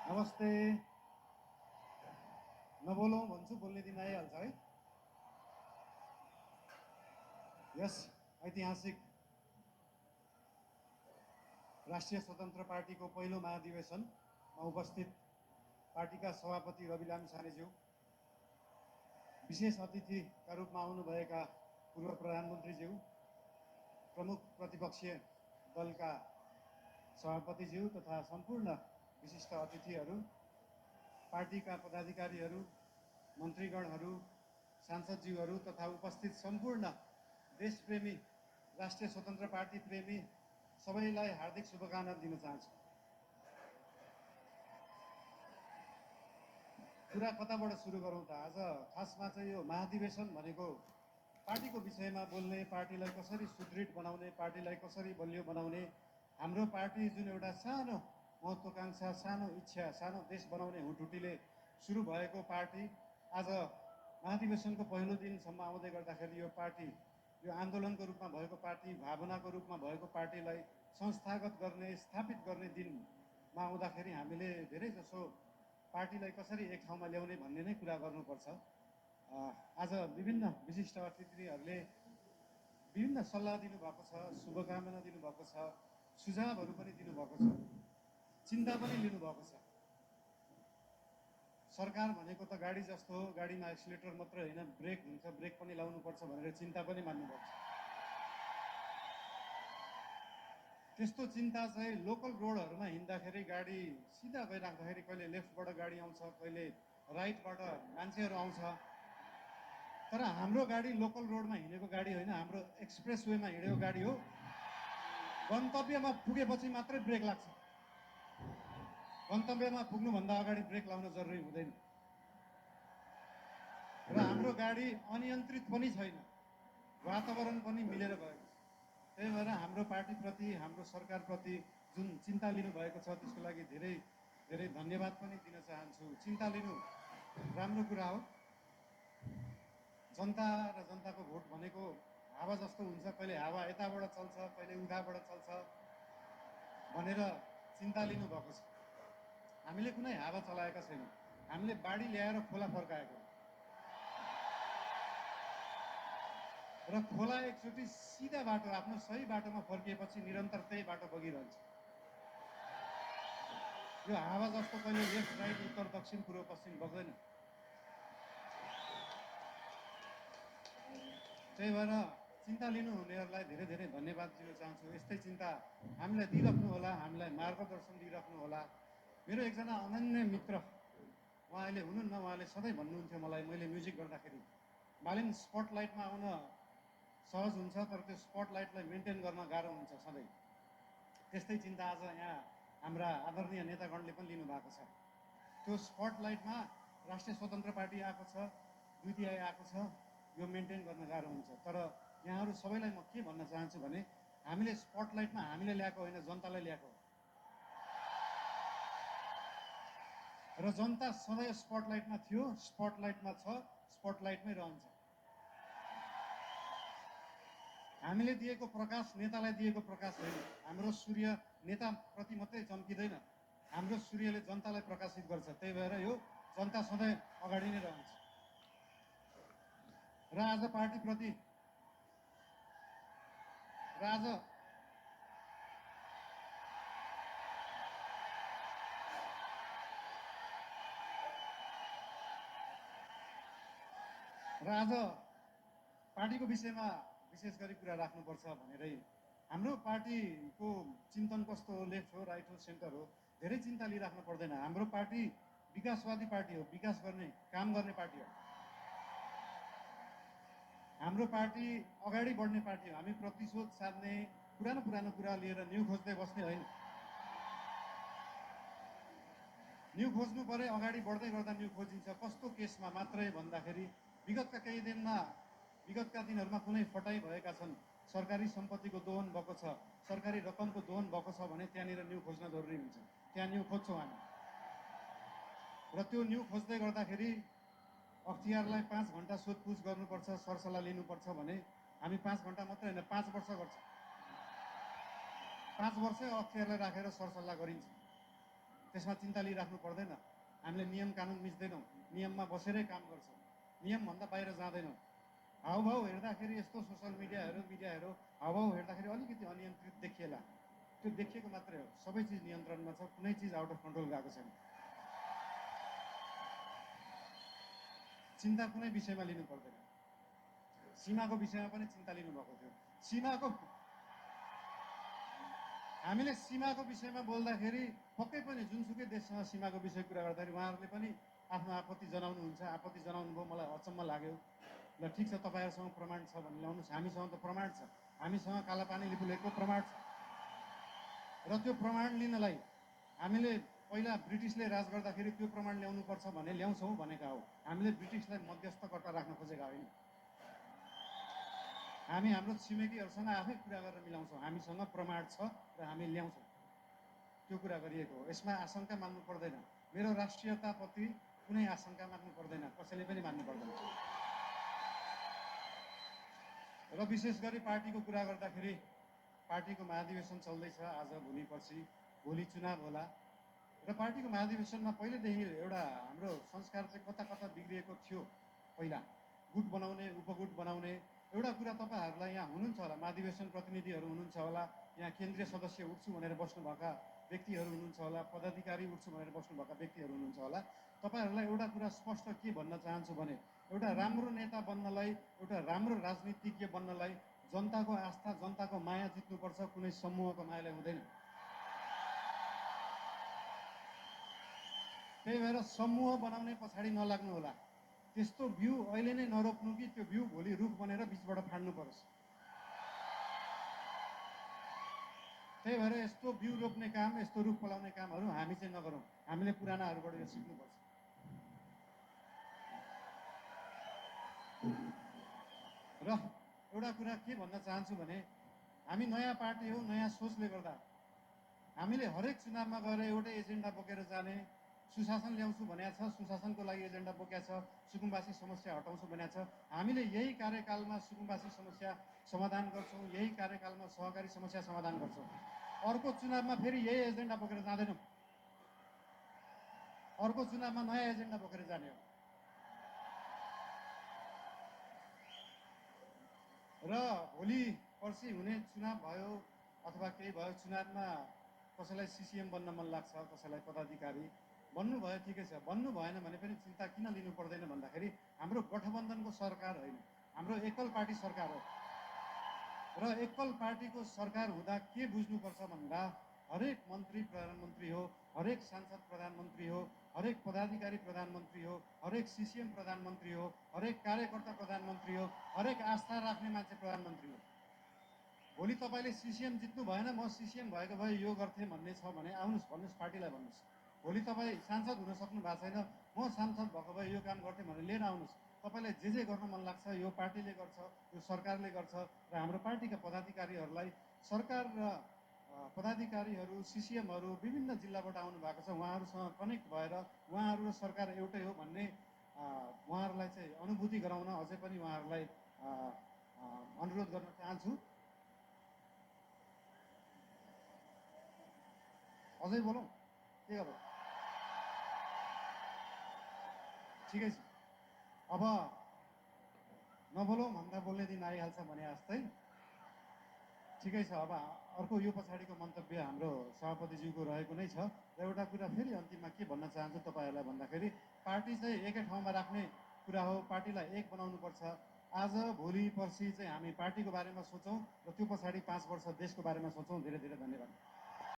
नमस्ते। नबोलौँ भन्छु, बोल्ने दिन आइहाल्छ है। यस ऐतिहासिक राष्ट्रिय स्वतन्त्र पार्टीको पहिलो महाधिवेशनमा उपस्थित पार्टीका सभापति रवि लामिछानेज्यू, विशेष अतिथिका रूपमा आउनुभएका पूर्व प्रधानमन्त्रीज्यू, प्रमुख प्रतिपक्षीय दलका सभापतिज्यू तथा सम्पूर्ण विशिष्ट अतिथिहरू, पार्टीका पदाधिकारीहरू, मन्त्रीगणहरू, सांसदज्यूहरू तथा उपस्थित सम्पूर्ण देशप्रेमी राष्ट्रिय स्वतन्त्र पार्टी प्रेमी सबैलाई हार्दिक शुभकामना दिन चाहन्छु। कुरा कताबाट सुरु गरौँ त? आज खासमा चाहिँ यो महाधिवेशन भनेको पार्टीको विषयमा बोल्ने, पार्टीलाई कसरी सुदृढ बनाउने, पार्टीलाई कसरी बलियो बनाउने, हाम्रो पार्टी जुन एउटा सानो महत्त्वाकांक्षा, सानो इच्छा, सानो देश बनाउने हुटुटीले सुरु भएको पार्टी आज महाधिवेशनको पहिलो दिनसम्म आउँदै गर्दाखेरि यो पार्टी, यो आन्दोलनको रूपमा भएको पार्टी, भावनाको रूपमा भएको पार्टीलाई संस्थागत गर्ने, स्थापित गर्ने दिनमा आउँदाखेरि हामीले धेरै जसो पार्टीलाई कसरी एक ठाउँमा ल्याउने भन्ने नै कुरा गर्नुपर्छ। आज विभिन्न विशिष्ट अतिथिहरूले विभिन्न सल्लाह दिनुभएको छ, शुभकामना दिनुभएको छ, सुझावहरू पनि दिनुभएको छ, चिन्ता पनि लिनुभएको छ। सरकार भनेको त गाडी जस्तो हो, गाडीमा एक्सिलेटर मात्र होइन, ब्रेक हुन्छ, ब्रेक पनि लाउनुपर्छ भनेर चिन्ता पनि मान्नुभएको छ। त्यस्तो चिन्ता चाहिँ लोकल रोडहरूमा हिँड्दाखेरि गाडी सिधा गइराख्दाखेरि कहिले लेफ्टबाट गाडी आउँछ, कहिले राइटबाट मान्छेहरू आउँछ। तर हाम्रो गाडी लोकल रोडमा हिँडेको गाडी होइन, हाम्रो एक्सप्रेस वेमा हिँडेको गाडी हो। गन्तव्यमा पुगेपछि मात्रै ब्रेक लाग्छ, गन्तव्यमा पुग्नुभन्दा अगाडि ब्रेक लाउन जरुरी हुँदैन। र हाम्रो गाडी अनियन्त्रित पनि छैन, वातावरण पनि मिलेर गएको छ। त्यही भएर हाम्रो पार्टीप्रति, हाम्रो सरकारप्रति जुन चिन्ता लिनुभएको छ त्यसको लागि धेरै धेरै धन्यवाद पनि दिन चाहन्छु। चिन्ता लिनु राम्रो कुरा हो। जनता र जनताको भोट भनेको हावा जस्तो हुन्छ, कहिले हावा यताबाट चल्छ, कहिले उताबाट चल्छ भनेर चिन्ता लिनुभएको छ। हामीले कुनै हावा चलाएका छैनौँ, हामीले बाढी ल्याएर खोला फर्काएको र खोला एकचोटि सिधा बाटो, आफ्नो सही बाटोमा फर्किएपछि निरन्तर त्यही बाटो बगिरहन्छ। यो हावा जस्तो कहिले लेफ्ट राइट उत्तर दक्षिण पूर्व पश्चिम बग्दैन। त्यही भएर चिन्ता लिनुहुनेहरूलाई धेरै धेरै धन्यवाद दिन चाहन्छु। यस्तै चिन्ता हामीलाई दिइराख्नु होला, हामीलाई मार्गदर्शन दिइराख्नु होला। मेरो एकजना अनन्य मित्र, उहाँ अहिले हुनुहुन्न, उहाँले सधैँ भन्नुहुन्थ्यो मलाई, मैले म्युजिक गर्दाखेरि, बालिन स्पटलाइटमा आउन सहज हुन्छ तर त्यो स्पटलाइटलाई मेन्टेन गर्न गाह्रो हुन्छ सधैँ। त्यस्तै चिन्ता आज यहाँ हाम्रा आदरणीय नेतागणले पनि लिनुभएको छ। त्यो स्पटलाइटमा राष्ट्रिय स्वतन्त्र पार्टी आएको छ, दुईतिहाई आएको छ, यो मेन्टेन गर्न गाह्रो हुन्छ। तर यहाँहरू सबैलाई म के भन्न चाहन्छु भने हामीले स्पटलाइटमा हामीले ल्याएको होइन, जनतालाई ल्याएको हो। र जनता सधैँ स्पटलाइटमा थियो, स्पटलाइटमा छ, स्पटलाइटमै रहन्छ। हामीले दिएको प्रकाश नेतालाई दिएको प्रकाश होइन। हाम्रो सूर्य नेताप्रति मात्रै चम्किँदैन, हाम्रो सूर्यले जनतालाई प्रकाशित गर्छ। त्यही भएर यो जनता सधैँ अगाडि नै रहन्छ। र आज पार्टीप्रति र आज पार्टीको विषयमा विशेष गरी कुरा राख्नुपर्छ भनेरै हाम्रो पार्टीको चिन्तन कस्तो हो, लेफ्ट हो, राइट हो, सेन्टर हो, धेरै चिन्ता लिइराख्नु पर्दैन। हाम्रो पार्टी विकासवादी पार्टी हो, विकास गर्ने, काम गर्ने पार्टी हो। हाम्रो पार्टी अगाडि बढ्ने पार्टी हो। हामी प्रतिशोध साध्ने, पुरानो पुरानो कुरा लिएर न्यू खोज्दै बस्ने होइन। न्यू खोज्नु परे अगाडि बढ्दै गर्दा न्यू खोजिन्छ। कस्तो केसमा मात्रै भन्दाखेरि विगतका दिनहरूमा कुनै फटाइ भएका छन्, सरकारी सम्पत्तिको दोहन भएको छ, सरकारी रकमको दोहन भएको छ भने त्यहाँनिर न्यू खोज्न जरुरी हुन्छ। त्यहाँ न्यू खोज्छौँ हामी। र त्यो न्यू खोज्दै गर्दाखेरि अख्तियारलाई 5 घन्टा सोधपुछ गर्नुपर्छ, सरसल्लाह लिनुपर्छ भने हामी 5 घन्टा मात्रै होइन, 5 वर्ष गर्छौँ। 5 वर्षै अख्तियारलाई राखेर सरसल्लाह गरिन्छ। त्यसमा चिन्ता लिइराख्नु पर्दैन। हामीले नियम कानुन मिच्दैनौँ, नियममा बसेरै काम गर्छौँ, नियमभन्दा बाहिर जाँदैनौँ। हाउभाउ हेर्दाखेरि यस्तो सोसियल मिडियाहरू हाउभाउ हेर्दाखेरि अलिकति अनियन्त्रित देखिएला, त्यो देखिएको मात्रै हो। सबै चिज नियन्त्रणमा छ, कुनै चिज आउट अफ कन्ट्रोल गएको छैन। चिन्ता कुनै विषयमा लिनु पर्दैन। सीमाको विषयमा पनि चिन्ता लिनुभएको थियो। हामीले सीमाको विषयमा बोल्दाखेरि पक्कै पनि जुनसुकै देशसँग सीमाको विषय कुरा गर्दाखेरि उहाँहरूले पनि आफ्नो आपत्ति जनाउनुहुन्छ। आपत्ति जनाउनु भयो, मलाई अचम्म लाग्यो। ल ठिक छ, तपाईँहरूसँग प्रमाण छ भने ल्याउनुहोस्। हामीसँग त प्रमाण छ, हामीसँग कालापानीले फुलेको प्रमाण छ। र त्यो प्रमाण लिनलाई हामीले पहिला ब्रिटिसले राज गर्दाखेरि त्यो प्रमाण ल्याउनुपर्छ भने ल्याउँछौँ भनेका हो। हामीले ब्रिटिसलाई मध्यस्थकर्ता राख्न खोजेका होइन। हामी हाम्रो छिमेकीहरूसँग आफै कुरा गरेर मिलाउँछौँ। हामीसँग प्रमाण छ र हामी ल्याउँछौँ, त्यो कुरा गरिएको हो। यसमा आशंका मान्नु पर्दैन। मेरो राष्ट्रियताप्रति कुनै आशंका मान्नु पर्दैन, कसैले पनि मान्नु पर्दैन। र विशेष गरी पार्टीको कुरा गर्दाखेरि पार्टीको महाधिवेशन चल्दैछ, आज भोलि पर्सि, भोलि चुनाव होला। र पार्टीको महाधिवेशनमा पहिलेदेखि एउटा हाम्रो संस्कार चाहिँ कता कता बिग्रिएको थियो। पहिला गुट बनाउने, उपगुट बनाउने। एउटा कुरा तपाईँहरूलाई यहाँ हुनुहुन्छ होला, महाधिवेशन प्रतिनिधिहरू हुनुहुन्छ होला, यहाँ केन्द्रीय सदस्य उठ्छु भनेर बस्नुभएका व्यक्तिहरू हुनुहुन्छ होला, पदाधिकारी उठ्छु भनेर बस्नुभएका व्यक्तिहरू हुनुहुन्छ होला। तपाईँहरूलाई एउटा कुरा स्पष्ट के भन्न चाहन्छु भने, एउटा राम्रो नेता बन्नलाई, एउटा राम्रो राजनीतिज्ञ बन्नलाई जनताको आस्था, जनताको माया जित्नुपर्छ, कुनै समूहको मायाले हुँदैन। त्यही भएर समूह बनाउने पछाडि नलाग्नु होला। त्यस्तो बिउ अहिले नै नरोप्नु कि त्यो बिउ भोलि रुख बनेर बिचबाट फाड्नु परोस्। त्यही भएर यस्तो बिउ रोप्ने काम, यस्तो रुख फलाउने कामहरू हामी चाहिँ नगरौँ। हामीले पुरानाहरूबाट यो सिक्नुपर्छ। र एउटा कुरा के भन्न चाहन्छु भने, हामी नयाँ पार्टी हो, नयाँ सोचले गर्दा हामीले हरेक चुनावमा गएर एउटै एजेन्डा बोकेर जाने, सुशासन ल्याउँछु भनेको छ, सुशासनको लागि एजेन्डा बोकेको छ, सुकुम्बासी समस्या हटाउँछु भनेको छ। हामीले यही कार्यकालमा सुकुम्बासी समस्या समाधान गर्छौँ, यही कार्यकालमा सहकारी समस्या समाधान गर्छौँ। अर्को चुनावमा फेरि यही एजेन्डा बोकेर जाँदैनौँ। अर्को चुनावमा नयाँ एजेन्डा बोकेर जाने हो। र भोलि पर्सि हुने चुनाव भयो अथवा केही भयो, चुनावमा कसैलाई सिसिएम बन्न मन लाग्छ, कसैलाई पदाधिकारी बन्नु भयो, ठिकै छ। बन्नु भएन भने पनि चिन्ता किन लिनु पर्दैन भन्दाखेरि हाम्रो गठबन्धनको सरकार होइन, हाम्रो एकल पार्टी सरकार हो। र एकल पार्टीको सरकार हुँदा के बुझ्नुपर्छ भन्दा, हरेक मन्त्री प्रधानमन्त्री हो, हरेक सांसद प्रधानमन्त्री हो, हरेक पदाधिकारी प्रधानमन्त्री हो, हरेक सिसिएम प्रधानमन्त्री हो, हरेक कार्यकर्ता प्रधानमन्त्री हो, हरेक आस्था राख्ने मान्छे प्रधानमन्त्री हो। भोलि तपाईँले सिसिएम जित्नु भएन, म सिसिएम भएको भए यो गर्थेँ भन्ने छ भने आउनुहोस्, भन्नुहोस्, पार्टीलाई भन्नुहोस्। भोलि तपाईँ सांसद हुन सक्नु भएको छैन, म सांसद भएको भए यो काम गर्थेँ भनेर लिएर आउनुहोस्। तपाईँलाई जे गर्न मन लाग्छ यो पार्टीले गर्छ, यो सरकारले गर्छ। र हाम्रो पार्टीका पदाधिकारीहरूलाई, सरकार र पदाधिकारीहरू, सिसिएमहरू विभिन्न जिल्लाबाट आउनु भएको छ। उहाँहरूसँग कनेक्ट भएर उहाँहरू र सरकार एउटै हो भन्ने उहाँहरूलाई चाहिँ अनुभूति गराउन अझै पनि उहाँहरूलाई अनुरोध गर्न चाहन्छु। अझै बोलौँ, के गरौँ? ठिकै छ, अब नबोलौँ भन्दा बोल्ने दिन आइहाल्छ भने जस्तै। ठिकै छ, अब अर्को यो पछाडिको मन्तव्य हाम्रो सभापतिज्यूको रहेको नै छ। र एउटा कुरा फेरि अन्तिममा के भन्न चाहन्छु तपाईँहरूलाई भन्दाखेरि, पार्टी चाहिँ एकै ठाउँमा राख्ने कुरा हो, पार्टीलाई एक बनाउनुपर्छ। आज भोलि पर्सि चाहिँ हामी पार्टीको बारेमा सोचौँ र त्यो पछाडि 5 वर्ष देशको बारेमा सोचौँ। धेरै धेरै धन्यवाद।